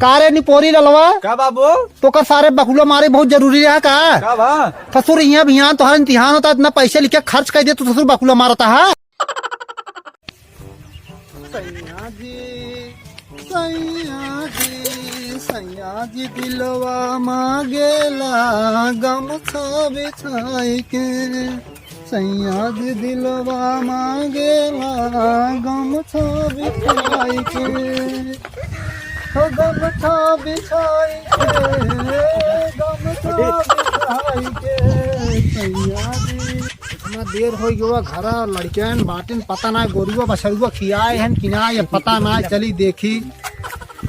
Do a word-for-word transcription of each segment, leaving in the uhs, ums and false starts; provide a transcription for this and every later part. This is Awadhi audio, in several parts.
का रे निपोरी ललवा? का बाबू? तोका सारे बकुला मारे बहुत जरूरी रहा का? का बा? ससुर, इहाँ बिहान तोहार इम्तिहान होता, इतना पैसे लिखे खर्च कर दे, तू ससुर बकुला मारता है। सैया जी, सैया जी, सैया जी दिलवा मांगेला गमछा बिछाई के। सैया जी दिलवा मांगेला गमछा बिछाई के, हो गमछा बिछाई के, गमछा बिछाई के, सैया जी। इतना देर हो गया घरा, लड़कियन बाटिन, पता ना गोरुआ बछरुआ खियाए हैं कि ना, ये पता ना, चली देखी।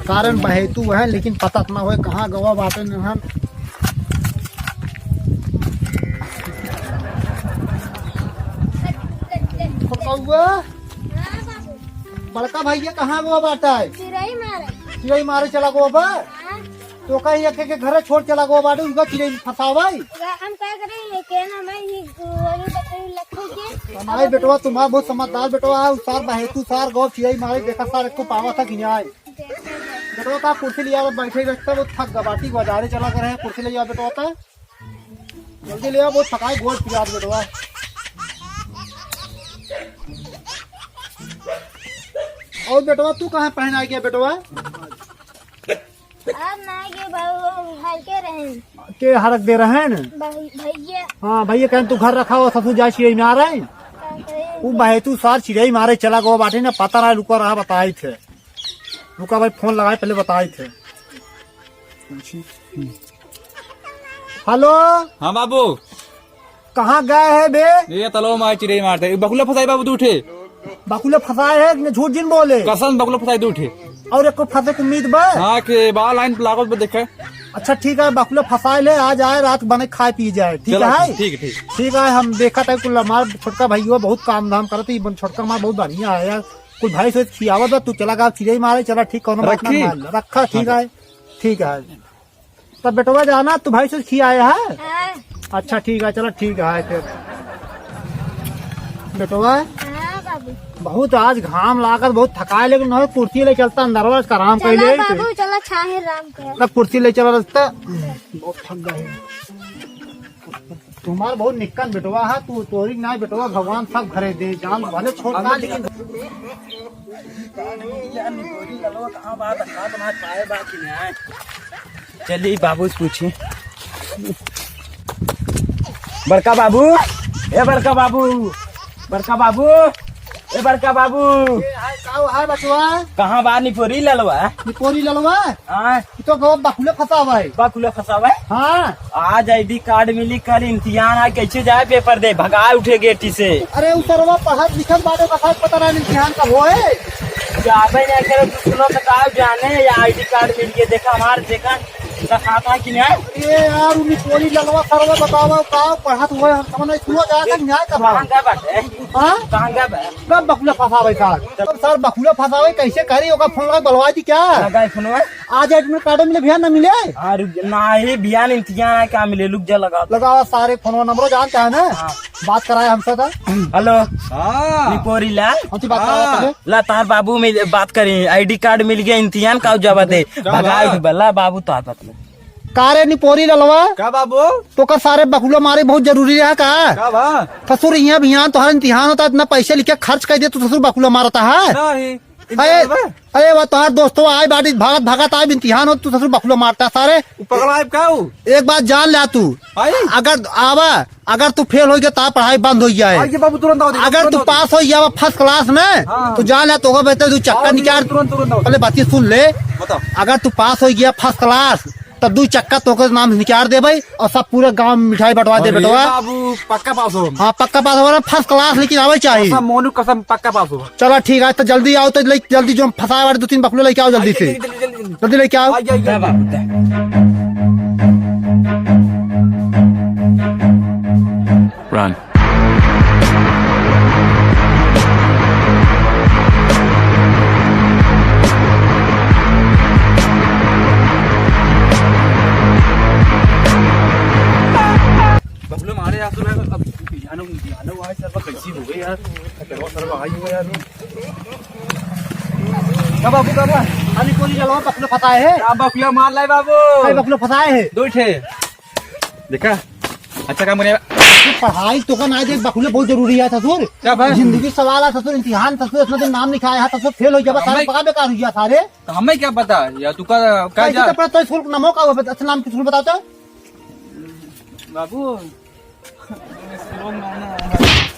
कारण बहेतू है, लेकिन पता ना होए कहाँ गवा बाटे नहन। छोटकउआ, हाँ बाबू। बड़का भैया कहाँ गवा बाटा है? चिरई मारे। चिरई मारे चला गवा बा? हाँ। तो कहीं एक के घरे छोड़ चला गवा बाटे, उनका चिरई फंसावाई। हम क्या करें, ये कहना मैं ही गोरू बकरी लखोगे। हमारे बेटवा, तुम्हारा बहुत समझदार बेटवा है, सार बहेतू सार गवा चिरई मारे, देखा सार को पावा था कि नहीं आए। बेटवा का कुर्सी लिया, बैठे बैठे वो थक गवा बाटी, बाजारे चला कर है, कुर्सी ले जाओ बेटवा का। जल्दी ले आओ, बहुत थकाए, गोड़ पिरात बेटवा। और बेटवा, तू कहाँ पहना गया बेटवा? अब ना के बाबू, हम घर के रहें। के हरक दे रहे हैं? भाई-, भैया। हाँ, भैया कहें तू घर रखा हो, ससुर जाए चिड़ई मारे। का करें? उ बहेतू सार चिड़ई मारे चला गो बाटे ना, पता ना लुका रहा, बताई थे। रुका भाई, फोन लगाए, पहले बताई थे। हेलो। हाँ बाबू। कहाँ गए है बे? ये तलो मार चिड़ई मारते। बकुला फंसाई बाबू, दू ठे। बकुला फंसाए है कि झूठ जिन बोले? कसम, बकुला फंसाई दू ठे। और एको फंसे के उम्मीद बा? हाँ, के बा लाइन लागल बा, देखे। अच्छा ठीक है, बकुला फंसाए ले, आ जाए, रात बने खाए पी जाए, ठीक चलो, है? ठीक, ठीक। ठीक है, हम देखा था कुल हमार छोटका भैया बहुत काम धाम करत है, ई बन छोटका हमार बहुत बढ़िया है यार। कुल भाई से खियावत बा, तू चला गा चिड़ई मारे, चला ठीक, कौनो बात ना, रखी? मार ले। रखा, ठीक हाँ। है, ठीक है। तब बेटवा जाना, तू भाई से खियाए है? हाँ। अच्छा ठीक है, चला ठीक है फिर। बेटवा, हाँ बाबू। बहुत आज घाम लागत, बहुत थकाए, लेकिन नहीं, कुर्सी ले चलता अंदरवा, आज आराम कर चला ले। बाबू, चला छाहे आराम कर। तब कुर्सी ले चला रास्ता। बहुत थक गए। तुम्हार बहुत निक्कन बेटवा है, तू तोरी ना बेटवा, भगवान सब घरे दे, जान भले छोट ना, लेकिन यार, निपोरी ललवा कहाँ बा? देखा तो ना पाए बा कि ना? चली बाबू से पूछी। बड़का बाबू, ए बड़का बाबू, बड़का बाबू, ए बड़का बाबू। ए, हाय, का हो, हाय बचवा? कहाँ बा निपोरी ललवा? निपोरी ललवा? हाँ। ई तो गो बकुले फंसावा है। बकुले फंसावा है? हाँ। आज आईडी कार्ड मिली, कल इम्तिहान है, कैसे जाए पेपर दे? भगाए उठे गेटी से। अरे उ सरवा पढ़त लिखत बाटे, बसात पता ना इम्तिहान कब होए। जाबे नहीं करे, दूसरों का का जाने, या आईडी कार्ड मिल के देखा, हमार देखा, दिखाता है कि नहीं? ए यार, उ निपोरी ललवा सरवा बतावा, का पढ़त हुए, हम समझ नहीं, सुनो जा तक न्याय करवा। कहाँ गए बाटे? हाँ? कहाँ गए बा? कब बकुला फंसावे सार? तब सार बकुला फंसावे, कैसे करी? ओका फोन लगा, बलवा दी क्या? लगाई फोनवा। आज एडमिट कार्ड मिले, बिहान ना मिले? अरे नाही, बिहान इम्तिहान है, क्या मिले? लुक जा लगा। लगावा सारे फोनवा, नंबरो जानता है ना? हाँ। बात कराए हमसे तो। हेलो। हाँ। निपोरी ला। कौन सी बात कराए हाँ। पहले? ला तार बाबू में बात करी, आईडी कार्ड मिल गया, इम्तिहान का जवाब दे। क्या भगा बात? उठ बला बाबू तार बात में। का रे निपोरी ललवा? का बाबू? तोका सारे बकुला मारे बहुत जरूरी रहा का? का बा? ससुर, इहाँ बिहान तोहार इम्तिहान होता, इतना पैसे लिखे खर्च कर दे, तू ससुर बकुला मारता है? नहीं। अरे, इम्तिहान बा? अरे, वह तोहार दोस्तवा आए बाटी, भागत भागत आए, इम्तिहान हो, तू ससुर बकुला मारता सारे। उ पगला आए का उ? एक बात जान ले तू। आई? अगर आवा, अगर तू फेल हो गया, तो पढ़ाई बंद हो गया है। आई के बाबू, तुरंत आओ, अगर तुरंत तू आओ। पास हो गया फर्स्ट क्लास में, हाँ। तो जान ले, तो बेटा, तू चक्कर आओ, निकाल। तुरंत, तुरंत आओ। पहले बात सुन ले। बताओ। अगर तू पास हो गया फर्स्ट क्लास, तब दू चक्का तोके नाम निकाल देबे और सब पूरे गांव में मिठाई बंटवा दे अरे बेटवा। बाबू, पक्का पास हो। हाँ, पक्का पास हो ना, फर्स्ट क्लास लेकिन आवे चाहिए। कसम, मोनू कसम, पक्का पास हो। चलो ठीक है, तो जल्दी आओ, तो ले, जल्दी जो फंसाए वाले दो तीन बकुले लेके आओ जल्दी से। जल्दी, जल्दी, जल्दी। जल्दी लेके आओ। आइए, आइए, आइए। Run। बबलू मारे यार, सुन, अब जानो, जानो, आए सर, कैसी हो गई यार, सरवा, सरवा आई हो यार। का बाबू, का बा? खाली कोली जलवा बकुला फंसाए है। का बकुला मार लाए बाबू? कई बकुला फंसाए है? दो ठे। देखा, अच्छा काम बने। पढ़ाई तो का ना दे, बकुला बहुत जरूरी है ससुर। का बा? जिंदगी सवाल है ससुर, इम्तिहान ससुर, इतना दिन नाम लिखाया है ससुर, फेल हो जाबा, सारे हमें पका बेकार हो गया सारे। तो हमें क्या पता यार, तू का, का कैसे जा? तो पढ़ा तो स्कूल का नाम का हुआ, अच्छा नाम की स्कूल बताओ तो। बाबू,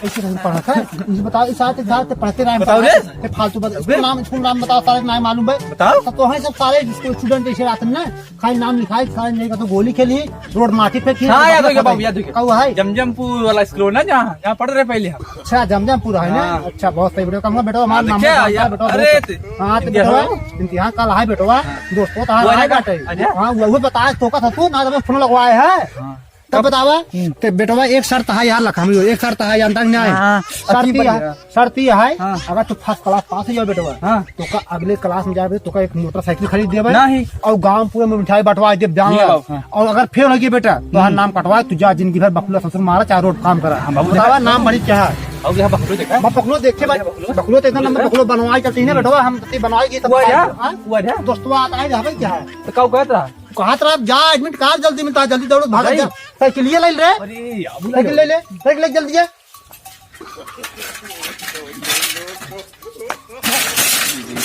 ऐसे नहीं पढ़ा था। इसे बताओ, इस साथ, इस साथ पढ़ते रहे, बताओ रे। ये फालतू बात। स्कूल नाम, स्कूल नाम बताओ, सारे नाम मालूम है। बताओ। सब तो है, सब सारे स्कूल स्टूडेंट ऐसे रहते हैं ना, खाली नाम लिखाए, सारे नहीं का तो गोली खेली, रोड माटी पे खेली, हाँ, याद हो गया बाबू, याद हो गया। कऊ है? जमजमपुर वाला स्कूल ना, जहाँ, जहाँ पढ़ रहे पहले हम। अच्छा, जमजमपुर है ना? हाँ। अच्छा, बहुत सही बेटा। कहूँगा बेटा, हमारा हाँ, नाम क्या बताओ यार? बेटा, अरे, दोस्त। ते-, हाँ, तो इम्तिहान बेटवा, इम्तिहान कल है बेटवा, हाँ। दोस्तों तो वो है है ना? काटे। अच्छा। हाँ, वो, वो बताए तो का था तू, ना जब फोन लगवाए है। हाँ। तब बतावा, हम्म। ते बेटवा एक शर्त है यार, लखा में एक शर्त है, जानता कि नहीं? हाँ, शर्त अच्छी ये है, बढ़िया। शर्त ये है, हाँ। अगर तू फर्स्ट क्लास पास हो जाओ बेटवा, हाँ। तो का अगले क्लास में जाबे, तो का एक मोटरसाइकिल खरीद देबे। नहीं। और गांव पूरे में मिठाई बंटवा दे, जान ये ला। बाबू, हाँ। और अगर फेल हो गए बेटा, तो हम्म। नाम कटवा, तू जा जिंदगी भर बकुला ससुर मारा, चाहे रोड काम करा। हाँ, बाबू, बतावा, देखा। नाम बड़ी क्या है? और यहाँ बकलो देखा? मैं बकलो देखे भाई, बकलो? बकलो तो एकदम नंबर बकलो बनवाए चलते हैं ना बेटवा, हम तो बनवाए गए सब हुआ क्या? हाँ? हुआ क्या? दोस्तवा आता है, यहाँ पे क्या है? तो का कहत रहा? कहत रहा, जा एडमिट कार्ड जल्दी मिलता है, जल्दी दौड़ो, भागो भाई। जा। साइकिलिया ले ले रे। अरे, यार, साइकिल ले ले, साइकिल ले जल्दी जा।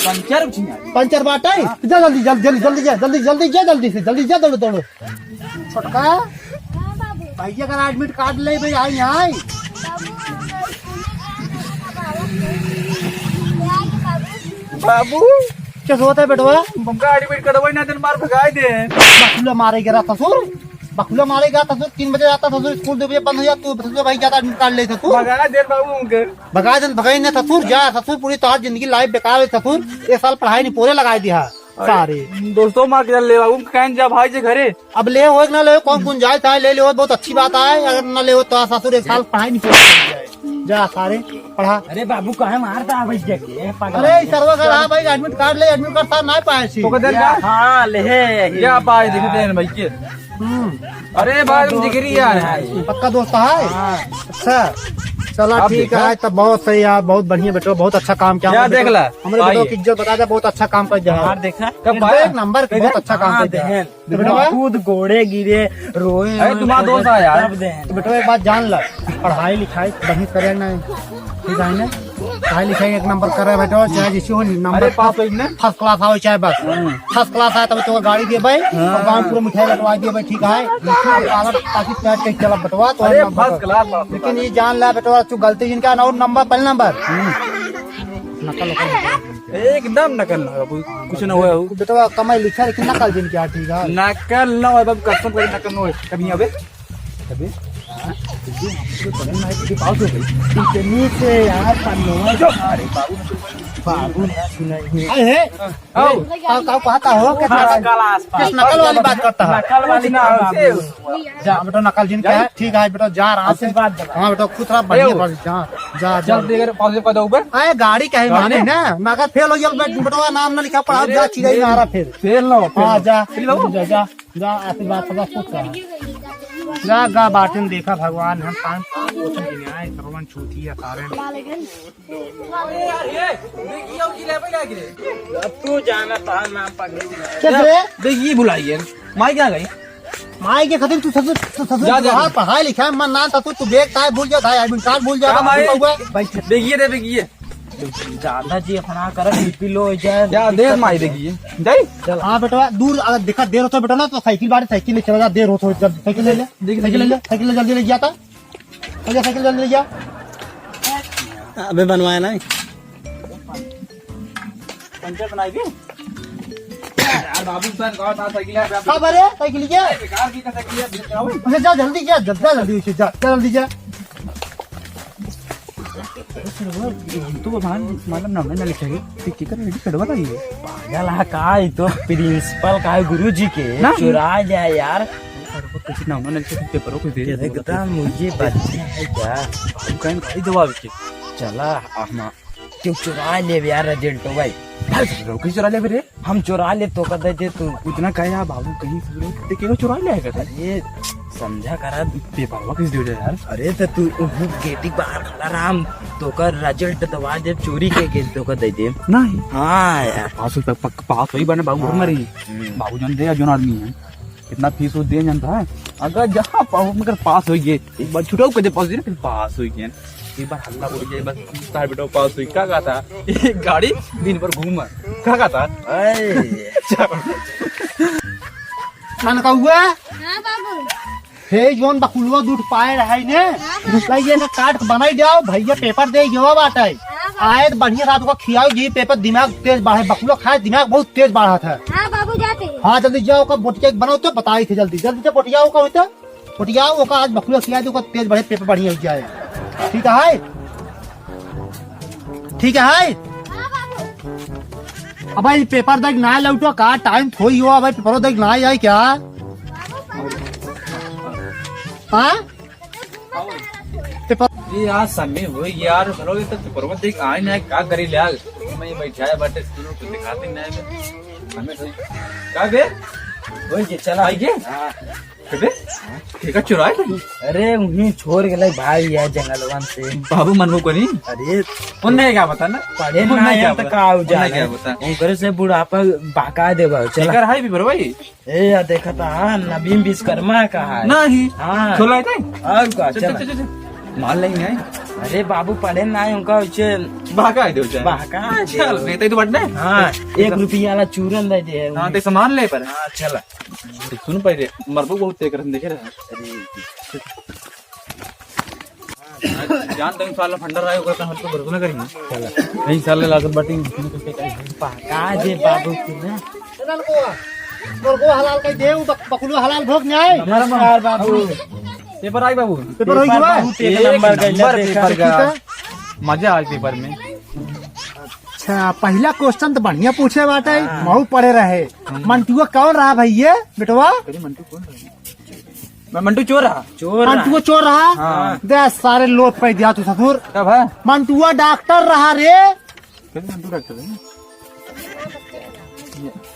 पंचर कुछ नहीं आया। पंचर बाटे? हाँ। जा जल्दी, जल्दी, जल्दी, जल्दी जा, जल्दी, जल्दी जा, जल्दी से, जल्दी जा, दौड़ो, दौड़ो। छोटका, भैया का एडमिट कार्ड ले भाई, आई, आई। बाबू, क्या होता है बेटवा? हमका एडमिट करवाई ना, दिन मार भगाई दे। बकुला मारे गिरा ससुर, बकुला मारे गिरा ससुर, तीन बजे जाता ससुर, स्कूल दो बजे बंद हो जाता, तू ससुर भाई ज्यादा एडमिट कार्ड ले ससुर। भगा दे बाबू हमके। भगा दे, भगाई ना ससुर, जा ससुर, पूरी तोहार जिंदगी लाइफ बेकार है ससुर, एक साल पढ़ाई नहीं पूरे लगाई दिया सारे। दोस्तों मार के ले बाबू, कहीं जा भाई जे घरे। अब ले हो कि ना ले हो, कौन गुंजाइश है, ले ले हो, बहुत अच्छी बात है। अगर ना ले हो तो ससुर एक साल पढ़ाई नहीं पूरी। जा सारे पढ़ा। अरे बाबू, काहे मारता है भाई जगे? पागल अरे, है। सरवा का रहा भाई, एडमिट कार्ड ले, एडमिट कार्ड साहब ना पाए छी। तो कहते हैं का? हाँ, ले है। क्या पाए, देखते हैं भाई के। हम्म। अरे भाई, हम जिगरी यार। पक्का दोस्त है? हाँ। अच्छा, चला आप ठीक देखा? है, तब बहुत सही यार, बहुत बढ़िया बेटो, बहुत अच्छा काम किया क्या हमरे देख बेटो। ला? हमरे बेटो आइए। की इज्जत बता दे, बहुत अच्छा काम कर दिया। बाहर देखा? कब एक पाया? नंबर के, बहुत अच्छा काम हाँ, कर दिया। देख। तो बेटवा, खुद गोड़े गिरे, रोए, अरे, रोए, तुम्हारा दोस्त है यार। तब दे। तो बेटवा, एक बात जान ला, पढ़ाई लिखाई बढ़िया करे ना, ठीक है ना? पढ़ाई लिखाई एक नंबर करे बेटवा, चाहे जैसे हो नंबर अरे, पास हो ना? फर्स्ट क्लास आओ चाहे बस। हाँ। फर्स्ट क्लास आए तब तो गाड़ी दे भाई, हाँ। और गाँव पूरा मिठाई लटवा दे भाई, ठीक है? पागल ताकि पैर के चला बेटवा, तो अरे, नंबर फर्स्ट क्लास आओ। लेकिन ये जान ला बेटवा, तू गलती जिनका ना और नंबर, पहले नंबर। हम्म। नकल, नकल, नकल। एकदम नकल ना, बाबू, कुछ ना हुआ हो। बेटवा कमाई लिखा, लेकिन नकल जिन क्या ठीक है? नकल ना हो, बाबू, कसम करे नकल ना हो। कभी अबे, अबे, हाँ, देखिए, हमको तो पढ़ना है, देखिए, पास हो गई। इतनी से यार, पन्नवा जो, अरे बाबू, बाबू, सुनाइए। अरे, हे, आओ। का, का, कहता हो? किस हाँ, नकल, नकल आसपास। किस नकल वाली बात करता है? नकल वाली कुछ ना, ना, बाबू। जा, बेटा, नकल जिन क्या है? ठीक है, बेटा, जा आराम से। आशीर्वाद दे। हाँ, बेटा, खुश रहा, बढ़िया, ए, बढ़िया, जा, जा, जा। चल, दे, पाँच सौ रुपया दो ऊपर। अरे, गाड़ी का है, गाड़ी? माने ना, मगर फेल हो गया, बेट-, बेटवा नाम ना लिखा, पढ़ा, अरे, जा, चिड़ै फेल, मारा फिर। फेल ना हो, फेल हाँ, ना। जा, फेल हो? जा, जा, जा, आशीर्वाद, सदा खुश रहा। जा, गा बाटिन देखा भगवान, हम पान, पान, पोषण के न्याय, श्रवण, चूतिया, कारण। अरे यार, ये, देखिए, और की ले, भाई, क्या गिरे? अब तू जाना, तार नाम पकड़। क्या रे? देख, ये भुलाइए। माई क्या गई? माई के खातिर तू ससुर, तू ससुर जा, जा, जा। पढ़ाई लिखाई मन ना, ससुर तू बैग ताए भूल जा, ताए एडमिट कार्ड भूल जा, क्या माई? हुआ? देखिए रे, देखिए। ज्यादा जी अपना कर, बीपी लो हो जाए। क्या देख माई देखिए। जाई? चल। हाँ बेटवा, दूर अगर देखा देर होता बेटा ना, तो साइकिल बारे साइकिल ले चला जा, देर होता जल्दी साइकिल ले ले। देखिए, साइकिल ले ले, साइकिल ले जल्दी ले जाता। ले जा, साइकिल जल्दी ले जा। अबे बनवाया ना। पंचर बनाई दे। यार बाबू, सर, कहा था साइकिल है, अब का बरे? साइकिल क्या? बेकार की का साइकिल है, बेच रहा हूँ। अच्छा, जा जल्दी जा, जा, जा जल्दी उसे, जा, जा जल्दी जा। तू भगवान, मतलब, नाम ना लिखेगी। ठीक, ठीक है, ready करवा ला ये। पागल है का? ये तो प्रिंसिपल का है, गुरु जी के। ना। चुरा जाए यार। अरे, वो कुछ ना होना, नहीं तो पेपरों को दे दे। एकदम मुझे बच्चा है क्या? बाबू कहीं गाड़ी दबा के। चला, हम क्यों चुरा ले यार, result हो भाई। भाई, कैसे चुरा ले रे? हम चुरा ले, तोका दे दे तू। इतना कहे यार बाबू, कहीं से लोग ते केहू चुरा ले आएगा? अरे, समझा करा। पेपरवा किस दे दे यार? अरे, तो तू उहू गेटी बाहर खड़ा रहा, हम तोका result दवा दे, चोरी के के तोका दे दे। नहीं। हाँ यार। पास होई, पक-, पास होई बने बाबू, हाँ। मरी। हम्म। बाबू जान दे, जोन आदमी है। कितना फीस वो दे जानता है? अगर जहाँ पाओ मगर पास होई गए, एक बार छुटाओ कर दे पास होई ना, फिर पास होई गए। एक बार हल्ला उड़ जाए, बस तार बेटा पास होई, का कहता? एक गाड़ी दिन भर घूमा, का कहता? अरे। चल। कनकौआ? हाँ बाबू। हे जोन बकुलवा दूध पाए रहे ने, हाँ बाबू। तो ये ना काट के बनाई जाओ, भैया पेपर दे गवा बाटे। हाँ बाबू। आए तो बढ़िया साथ को खियाओ जी, पेपर दिमाग तेज बढ़े, बकुलवा खाए दिमाग बहुत तेज बढ़त है। हाँ बाबू, जाते हैं। हाँ, जल्दी जाओ, ओका बोटिया बनाओ तो बताई थे, जल्दी, जल्दी से बोटिया ओका होता, बोटिया ओका आज बकुला खिया दे, ओका तेज बढ़े, पेपर बढ़िया हो जाए। ठीक है, ठीक है। अब भाई पेपर देख ना लौटो का, टाइम थोड़ी हो, अब भाई पेपरो देख ना आए क्या? हाँ? पेपर ये आज समय हो यार, चलो ये तो पेपरवा देख आए ना, का करी ले आज। मैं बैठा है बाटे, सुनो तो दिखाते ना है। समय हो। का बे? ओए, ये चला। आइए। हाँ। अबे, केका चुराए थे? अरे, उन्हीं छोड़ गेलै भाई यार जंगलवन से। बाबू मनबो को नहीं? अरे, कौन नहीं क्या बता ना? पढ़े कौन ना नहीं आया क्या तो बता? का हो कौन नहीं जाए? क्या बता? उनकरे से बुढ़ापा बहका देबा, चला। केकर है पेपर भाई? ए, या देखा था, हाँ, नवीन विश्वकर्मा का है। नहीं। हाँ। छोला है नहीं? और का, चल, चला। चल, चल, चल। माल लेंगे, हैं? अरे बाबू, पढ़े ना है, उनका उसे बहका दे उसे। बहका दे। चल, नहीं तो, तो बटने। हाँ, एक रुपया वाला चूरन दे दे। हाँ, तो सामान ले पर। हाँ, चला। सुन पहिले, मरबो बहुत तेज करत देखे रहे। अरे। जान तक साला फंडर आए, ओकर हम तो भरोसा ना करेंगे। चला। नहीं साले लागत बाटी। पका जे बाबू की ना। तोर को हलाल कह दे, बक-, बकुलवा हलाल भोग न्याय। नमस्कार बाबू। पेपर आई बाबू। पेपर होई गवा? बहुत एक एक नंबर का नंबर देख पेपर का। मजा आए पेपर में। अच्छा, पहला question तो बढ़िया पूछे बाटे, हाँ। महू पढ़े रहे। हम्म। मंटुआ कौन रहा भैया, बेटवा? अरे मंटू कौन रहा? मैं मंटू चोर रहा। चोर रहा। मंटुआ चोर रहा? हाँ। दे सारे लोट पे दिया तू ससुर। कब है? मंटुआ डॉक्टर रहा रे। कैसे मंटू डॉक्टर है?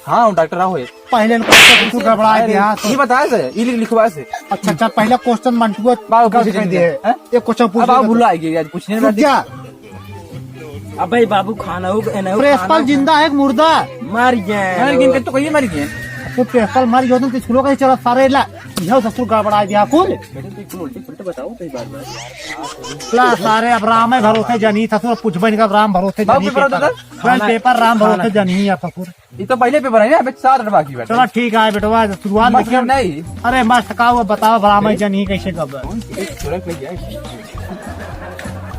हाँ, वो डॉक्टर रहा हो ये। पहले इनको कुछ गड़बड़ा अरे, दिया। ये बताया से, ये लिख-, लिखवा से। अच्छा, अच्छा, पहला question मंटुआ बाबू गलत पूछ कर दिए। हैं? एक question पूछ अब आप ले। भुला गए यार, पूछने रुक वाला जा। अबे बाबू, खाना हो, ए, नहीं हो, प्रिंसिपल खाना जिंदा है कि मुर्दा? मर गए। मर गए, तो कहिए मर गए। तो प्रिंसिपल मर गयो तो स्कूलों का ही चला सारे ला। यह ससुर गड़बड़ा दिया कुल। बेटा, तू क्यों उल्टे पुल्टे बताओ कई बार बार। ला सारे अब राम है भरोसे जनी, ससुर पूछबे नहीं का, अब राम भरोसे बाबू, जनी पेपर पेपर। दे दे। पेपर राम भरोसे जनी है ससुर। ये तो पहले पेपर है ना, अबे चार बाकी बैठे। चलो ठीक है बेटवा, शुरुआत मत देखिए। कर नहीं। अरे मस्त का हुआ, बताओ अब राम है जनी कैसे कब। कौन सी एक सुरत लग गया है?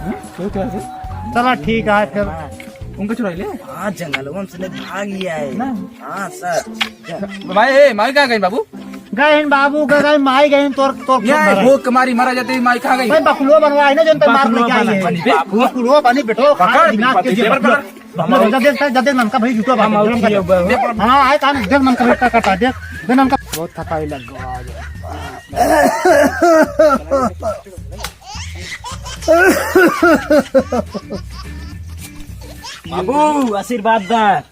हम्म? क्यों क्या है? चलो ठीक है फिर। उनका चुरा ले। हाँ, जंगलवन से ले भाग लिया है। ना। हाँ सर। भाई, ए, माई कहाँ गई बाबू? गए हैं बाबू, गए, गए, माई गए हैं, तोर, तोर ये खून भरा है। भूख मारी मरा जाते, माई कहाँ गई? भाई, बकुलो बनवा है ना, जो तो मार बकुलो लेके आई बना, है। बनी, बाबू। बकुलो बनी, बेटो, पकड़, खा दिमाग के पकड़, जेब पकड़। में। हम लोग जल्दी से, जल्दी ननका भाई जुटो बाबू, हम जल्दी आउट कर। हाँ, आए काम, देख ननका भाई का काटा, देख, देख ननका। बहुत थकाई लग गया आज। बाबू, आशीर्वाद दा।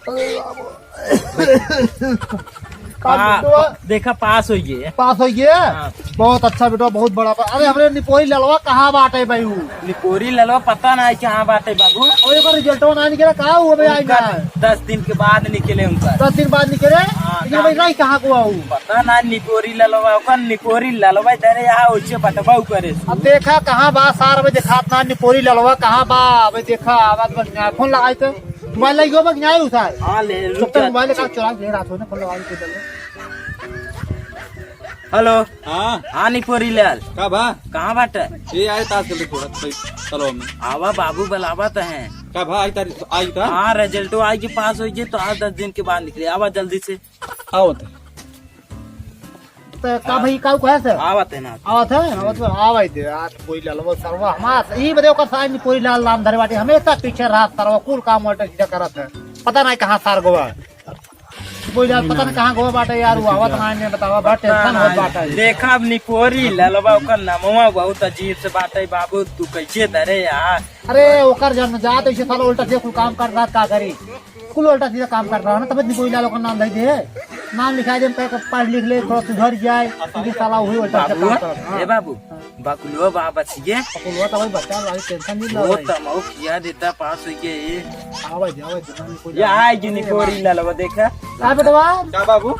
का पा-, बेटवा? देखा, पास हो गए। पास हो गए? हाँ। बहुत अच्छा बेटवा, बहुत बड़ा पा-, अरे, हमरे निपोरी ललवा कहाँ बाटे भाई ऊ? निपोरी ललवा पता नहीं कहाँ बाटे बाबू। और एक बार रिजल्टवा ना निकला, कहाँ हुआ भाई आज उनका ना? दस दिन के बाद निकले उनका। दस दिन बाद निकले? हाँ, लेकिन भाई, कहाँ? रही कहाँ को आऊ? पता ना, निपोरी ललवा, ओकर निपोरी ललवा इधर यहाँ उसे बटवा करे। अब देखा कहाँ बा सार, अबे देखात ना, निपोरी ललवा कहाँ बा? अबे देखा, आवाज बन गया, फोन लगाई तो। मोबाइल लइगो बा कि नाहीं उधार? हाँ, ले, रुक चुपचाप जा। मोबाइल का चुरा के ले रहा था ना, फोन लगा के दे। हेलो। हाँ। हाँ, निपोरी लाल। का बा? कहाँ बाटे? ये आए ताश खेलते थोड़ा, भाई, चलो हम। आवा बाबू, बुलावा तो हैं। का भा, आई तारी, आई तार? हाँ, रिजल्टो आई के पास होई जे, तो आज दस दिन के बाद निकले। आवा जल्दी से। आओ तो। तो का भाई, का कहे से? आवत है ना। आवत है? आवत है, आवे दे यार, कोई लाल, वो सरवा हमार, ई बदे ओकर साइन कोई लाल नाम धरे बाटे, हमेशा पीछे रहा सरवा, कुल काम उल्टा सीधा करत है। पता नहीं कहाँ सार गोवा। कोई लाल पता नहीं कहाँ गोवा बाटे यार, वो आवत ना, ने बतावा, बड़ा टेंशन होत बाटे। देखा अब निपोरी ललवा, ओकर नमवा बहुत अजीब से बाटे बाबू, तू कैसे धरे यार? अरे, ओकर जन्म जात, ऐसे साला उल्टा सीधा कुल काम कर रहा, का करी? कुल उल्टा सीधा काम कर रहा ना, तब निपोरी लाल ओकर नाम धइ दे। नाम लिखाइ दे, हम कहे, पढ़ लिख ले, थोड़ा सुधर जाए, क्योंकि साला वही उल्टा सीधा बाबू, काम कर रहा। ए बाबू, बकुलवा बा बचिए। बकुलवा तो वही बच्चा, भाई, tension नहीं लो वो भाई। तमाऊ किया देता, पास होइके ये। आवे दे, आवे दे, नाम कोई ये आए कि निपोरी लालवा देखा। का बेटवा? का बाबू?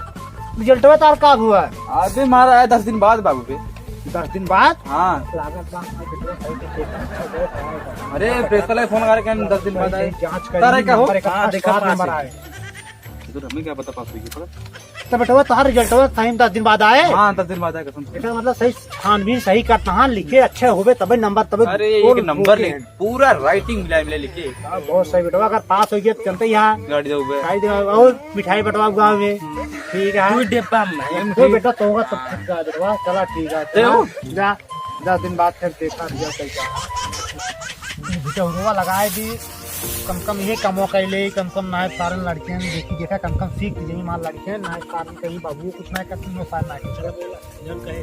रिजल्टवा तार का हुआ? अबे मारा है दस दिन बाद बाबू बे। दस दिन बाद? हाँ। लागत बा, हमारे बेटवा सही से देखा, अच्छा बहुत है। अरे, प्रिंसिपल फोन करके हम दस दिन बाद आए। जांच कर तारे ली, का हो? नंबर एक हाँ, पास, देखा पास पास नंबर है। आए। इधर हमें क्या पता पास होइके पड़ा। तो बेटवा, तोहार रिजल्टवा सही में दस दिन बाद आए? हाँ, दस दिन बाद आए, कसम से। एकर मतलब सही छानबीन सही करता, हाँ, लिखे अच्छे होबे, तबे नंबर, तबे अरे, एक गोल नंबर गोल लिख, पूरा राइटिंग मिला मिला लिखे। हाँ, बहुत सही बेटवा, अगर पास होइके तो चलते ही हाँ। गाड़ी जाओ बे। गाड़ी जाओ, और मिठाई बंटवा गाँव में। ठीक है। दो डब्बा में। तो बेटा, तो होगा तब ठीक है बेटवा, चला ठीक है। ए, हो। जा, दस दिन बाद फिर देखा रिजल्ट कैसा। बेटा, हुआ लगाए दी। कम कम ये कमवा कइले, कम कम नायब सारन लड़के हैं, देखी देखा, कम कम सीख लीजिए, मार लड़के हैं, नायब सारन कहीं बाबू कुछ ना करती, मैं सार ना करती।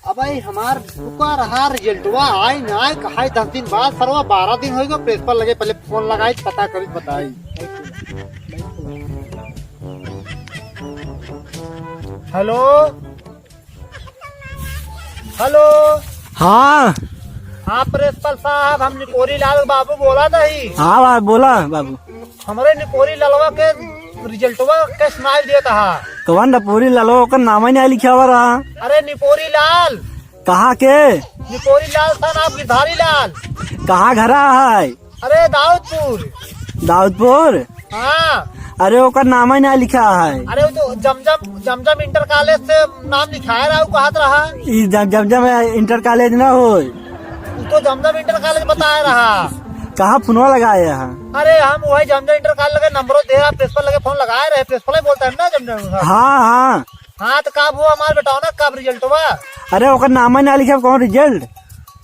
अब भाई हमार रुका रहा, रिजल्टवा आए ना आए, कहाई दस दिन बाद, सरवा बारह दिन होइगा, प्रिंसिपल लगे पहले फोन लगाई, पता करी, बताई। हेलो, हेलो। हाँ। हाँ, प्रिंसिपल साहब, हम निपोरी लाल बाबू बोला नहीं। हाँ बा-, बोला बाबू। हमरे निपोरी लालवा के रिजल्टवा के सुनाई देता है। कौन निपोरी लालवा? ओकर नाम ही नहीं लिखा हुआ रहा। अरे निपोरी लाल। कहाँ के? निपोरी लाल था ना, गिरधारी लाल। कहाँ घरा है? अरे दाऊदपुर। दाऊदपुर? हाँ। अरे ओकर नाम ही ना लिखा है। अरे वो तो जमजम, जमजम इंटर कॉलेज से नाम लिखाए रहा, वो कहत रहा। ई जम-, जमजम इंटर कॉलेज ना होय। वो तो जमजम इंटर कॉलेज बताए रहा। कहाँ फोनवा लगाए हैं? अरे हम वही जमजम इंटर कॉलेज लगे नंबरों दे रहा, प्रिंसिपल लगे फोन लगाए रहे, प्रिंसिपल ही बोलता है ना जमजम साहब। हाँ, हाँ। हाँ, तो का हुआ हमार बेटवा ना, कब रिजल्ट हुआ? अरे ओकर नाम ही ना लिखा, कौन रिजल्ट?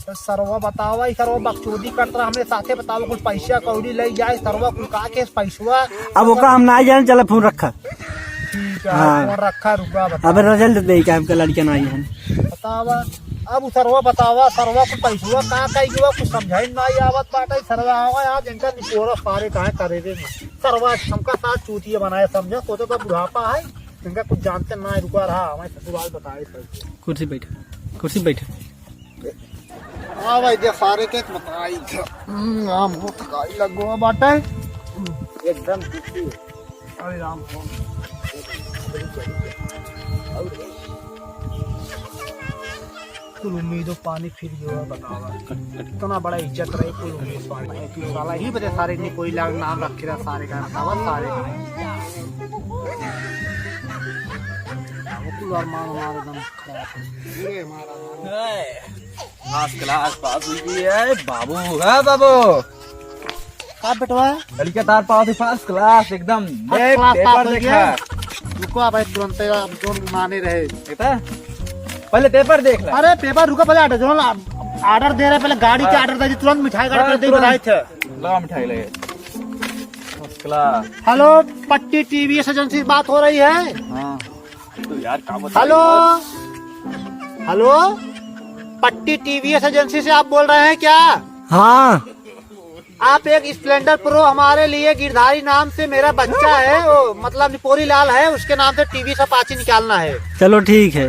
तो सरवा बतावा, ई सरवा बकचोदी करत रहा, हमरे साथे बतावा, कुछ पैसा कौड़ी ले जाए, सरवा कुल का के पैसवा। अब ओका हम ना जाने, चला फोन रखा। ठीक है, हाँ। फोन रखा, रुका, बता। अब रिजल्ट दे के हमके लड़के ना आई हैं। बतावा, अब उ सरवा बतावा, सरवा कुल पैसवा का कही गवा, कुछ समझाई ना आवत बाटे, सरवा आवा आज इनका निपोरा सारे काहे करे रे। सरवा हमका साथ चूतिया बनाए समझा, सोचा था बुढ़ापा है, इनका कुछ जानते ना है, रुका रहा, हमारे ससुराल बताए सब। कुर्सी बैठ, कुर्सी बैठ। हाँ भाई, दे सारे के बताई था। हम्म, आम हो थकाई लगो बाटे। एकदम खुशी है। अरे राम, राम। कुल उम्मीदों पानी फिर गयो है, बतावा। इतना बड़ा इज्जत रहे, कुल उम्मीद पानी। तू साला ही बजे सारे ने कोई लाग नाम रखे रहा, सारे का बतावा, सारे का। कुल अरमान हमारे दम खराब है। फर्स्ट क्लास पास हुई है बाबू, है बाबू। का बेटवा? लड़का तार पास है फर्स्ट क्लास एकदम। फर्स्ट देख, क्लास पेपर पास हो देखा। गया। रुको, अब तुरंत अब जो माने रहे। देखा? पहले पेपर देख ले। अरे पेपर रुको, पहले ऑर्डर, जो ऑर्डर दे रहे, पहले गाड़ी के हाँ। ऑर्डर दे दी, तुरंत मिठाई का हाँ, ऑर्डर दे तुरंत। बताए थे। ला मिठाई ले। फर्स्ट क्लास। हेलो, पट्टी टीवीएस एजेंसी से बात हो रही है? हाँ। तो यार, का बताऊं हेलो, यार? हेलो, पट्टी टीवीएस एजेंसी से आप बोल रहे हैं क्या? हाँ। आप एक स्प्लेंडर प्रो हमारे लिए, गिरधारी नाम से मेरा बच्चा है, वो मतलब निपोरी लाल है, उसके नाम से टीवीएस अपाची निकालना है। चलो ठीक है।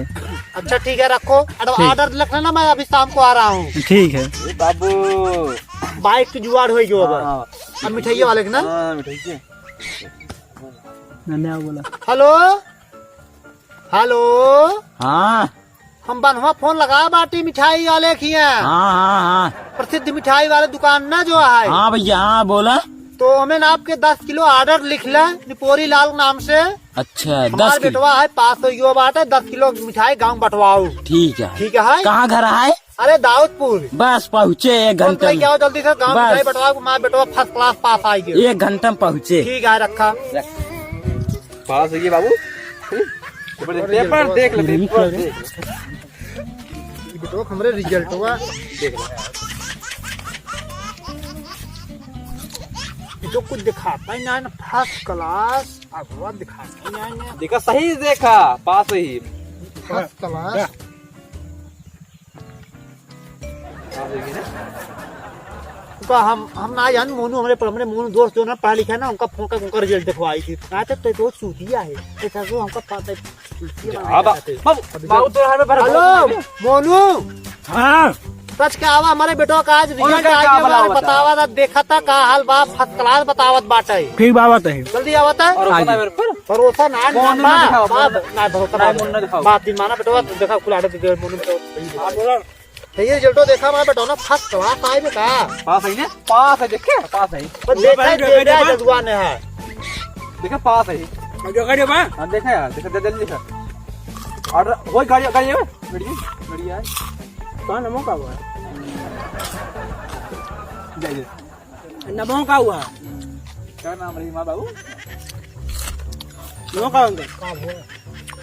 अच्छा ठीक है, रखो। ऑर्डर, ठीक। ऑर्डर लिख लेना, मैं अभी शाम को आ रहा हूँ। ठीक है। ए बाबू। बाइक के जुगाड़ होई जो अब। हाँ। अब मिठाइये वाले के ना? हाँ, मिठाइये। धन्यवाद बोला। हेलो, हेलो। हाँ। हम बनवा फोन लगा बाटी मिठाई वाले खिया। हाँ, हाँ, हाँ। प्रसिद्ध मिठाई वाले दुकान ना जो है। हाँ भैया, हाँ, बोला। तो हमें ना आपके दस किलो ऑर्डर लिख ले, निपोरी लाल नाम से। अच्छा, हमार दस किलो। बेटवा है, पास हो गयो बाटे, दस किलो मिठाई गाँव बंटवाओ। ठीक है। ठीक है। कहाँ घर है? अरे दाऊदपुर। बस पहुँचे एक घंटा में। आओ जल्दी से, गाँव बस। मिठाई बंटवाओ, हमार बेटवा फर्स्ट क्लास पास आएगी। एक घंटा में पहुँचे। ठीक है, रखा। रख। पास होइए बाबू। पेपर देख, पेपर देख ले, पेपर देख। ये तो हमरे रिजल्टवा देख ले। ये तो कुछ दिखाता ही ना है ना, फर्स्ट क्लास, अगवा दिखाता ही ना है ना। देखा, सही देखा, पास ही। फर्स्ट क्लास। पास होइए ना। उनका हम, हम ना जान, मोनू हमरे, हमरे मोनू दोस्त जो ना पढ़ा लिखा है ना, उनका फोन कर, उनका रिजल्ट दिखवाई थी। ना तो, तो, तो चूतिया है। ऐसा जो हमका पता है, चूतिया क्या बना बा-, देते। बाबू, अभी बाबू, तो हमें भरोसा हेलो, नहीं है। मोनू। हाँ। सच का आवा, हमरे बेटवा का आज और रिजल्ट क्या, आ क्या गया, बोला हमरे बता? बतावा था, देखा था का हाल बा, फर्स्ट क्लास बतावत बाटे। ठीक बात है। जल्दी आवत है। और हाँ बता जी। मेरे पर। भरोसा ना, मोनू ना, ना दिखाओ, बाप, मोनू ना। ना भरोसा ना, ना। मोनू ना दिखाओ। बात ही माना बेटवा, तू देखा कुल आडे दे, मोनू तो। हाँ, बोला। तो ये रिजल्टो देखा हमारा बेटा ना, फर्स्ट क्लास आए बे का। पास है ना? पास है, देखे? पास है। बस देखा है, देखा है, देखा है। जदुआ ने है। देखा, पास है। और जो गाड़ी बा? हाँ, देखा यार, देखा, जल्दी देखा। और वही गाड़ी, गाड़ी है, गाड़ी है, गाड़ी है। कहाँ नमो का हुआ? जाइए। नमो का हुआ? क्या नाम रही माँ बाबू? नमो का हुआ?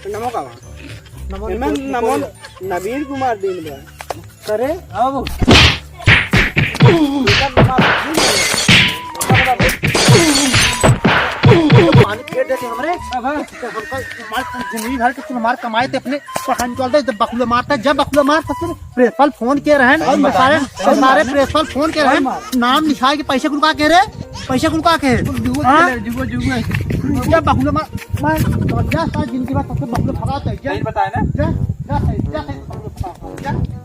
नमो का हुआ? नमो एमएन नमो नबीर कुमार दीन बा। करे? हाँ बाबू। पानी फेर देते हमरे। अब हाँ। तो हमका मार जिंदगी भर के तू हमार कमाए थे अपने पठान चल दे, जब बकुला मारता, जब बकुला मारता, फिर प्रिंसिपल फोन के रहन, और और सारे, मार। और सारे प्रिंसिपल फोन के और रहन, मार। नाम लिखाए के पैसे कुल का के रे? पैसे कुल का के? जुगो, हाँ? जुगो, जुगो, जुगो। जब बकुला मार, मार, तो जा सारा जिंदगी भर सबसे बकुला फराते हैं, जा। सही बताए ना? जा, जा, सही, जा, सही, बकुला फराते हैं, जा।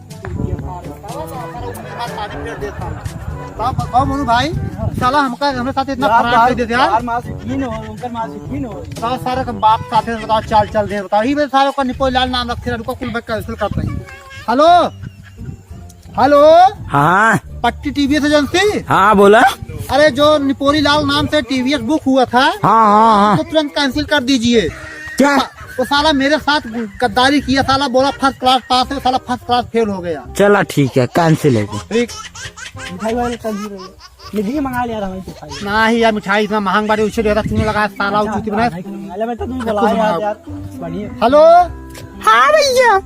बताओ, बताओ मोनू भाई, साला हमका, हमरे साथ इतना यार, फराड कर देते यार। यार, माँ से की न हो, उनकर माँ से की न हो। साला, सारा का बाप साथे बताओ, चाल चल दे बताओ। ई बे सारा का निपोरी लाल नाम रखे, रुको कुल बक कैंसिल करते हैं। हेलो, हेलो। हाँ। पट्टी टीवीएस एजेंसी? हाँ, बोला। अरे, जो निपोरी लाल नाम से टीवीएस बुक हुआ था, हाँ, हाँ, हाँ। उसको तुरंत कैंसिल कर दीजिए। क्या? वो साला मेरे साथ गद्दारी किया, साला बोला फर्स्ट क्लास पास है, साला फर्स्ट क्लास फेल हो गया। चला ठीक है, कैंसिल है। ठीक। मिठाई वाले कल ही रहे। मिठाई मंगा लिया था भाई, मिठाई। ना ही यार, मिठाई इतना महंग बाटे, उसे देता चूनो लगा साला, अच्छा, उचित बना। आधा किलो मंगा ले, मैं तो दूध तो बोला कुछ यार, मंगाओ। यार, बढ़िया। हेलो। हाँ भैया।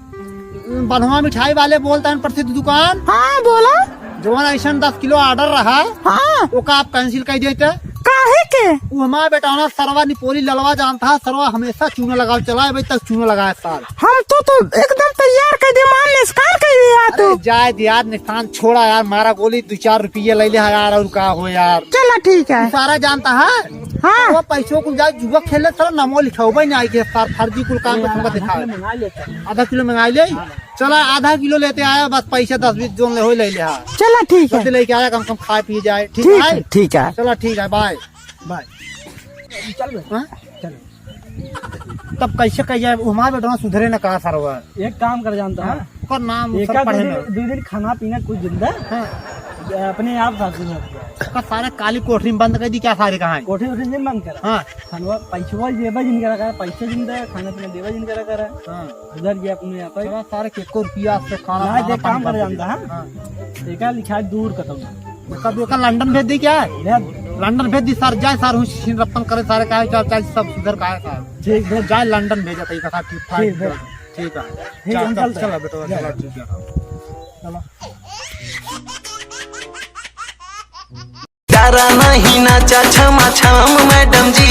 बनवा मिठाई वाले बोलता है, प्रसिद्ध दुकान। हाँ, बोला। जवन ऐसन दस किलो ऑर्डर रहा, हाँ। ओका आप कैंसिल कर देते। काहे के? वो हमारा बेटा ना सरवा निपोरी ललवा जानता है, सरवा हमेशा चूनो लगाओ चला है, अभी तक चूनो लगाए साल। हम तो, तो एकदम तैयार कर दे, मान निस्कार कर दे यार अरे तू। जाए दे यार, निशान छोड़ा यार, मारा गोली, दो चार रुपये ले ले यार, और का हो यार। चला ठीक है। तू सारा जानता है? हाँ। वो पैसों को जाए जुआ खेले, साला नमो लिखाओ भाई, नहीं आई के सार फर्जी कुल काम को तुमको दिखावे। मंगा लेता है। आधा किलो मंगा ले। हाँ। चला आधा किलो लेते आया, बस पैसा दस बीस जोन ले हो ले ले, हाँ। चला ठीक है। जल्दी लेके आया, कम से कम खाए पिए जाए, ठीक ठीक है? है, ठीक है। चला ठीक है, बाय। बाय। चल बे। हाँ? चल। तब कैसे कह जाए, वो हमारा बेटवा सुधरे न कहा सरवा। एक काम कर जानता हाँ? है? ओकर नाम एक सर आध पढ़े दो न। दिन, दो दिन खाना पीना कुछ जिंदा। हाँ। अपने आप साथ में ओकर सारे काली कोठरी में बंद कर दी, क्या सारे कहाँ है? कोठरी वोठरी नहीं बंद करा। हाँ। खानवा पैसवा देबा जिन करा करा, पैसा जिन दे, खाना पीना देबा जिन करा करा। हाँ। उधर गया अपने आप है। चला सारे के एको रुपया से खाना ना पीना दे, पानी काम कर बंद कर जानता दी। है? हाँ। एका लिखा है दूर कतौ। कब एका लंदन भेज दी क्या? ले। लंदन भेज दी सर, जाए सर, हुई छीन रपन करे सारे, काहे चार चार सब सुधर काहे सारे। ठीक, भेज। जाए लंदन भेजा था, एक साथ ठीक ठाक ठीक, भेज। ठीक है। ठीक, चल, हम चल, चलते चल हैं। बेटा, जा। चला, ठीक है। चलो। डरा नहीं नाचा छमा छम मैडम जी,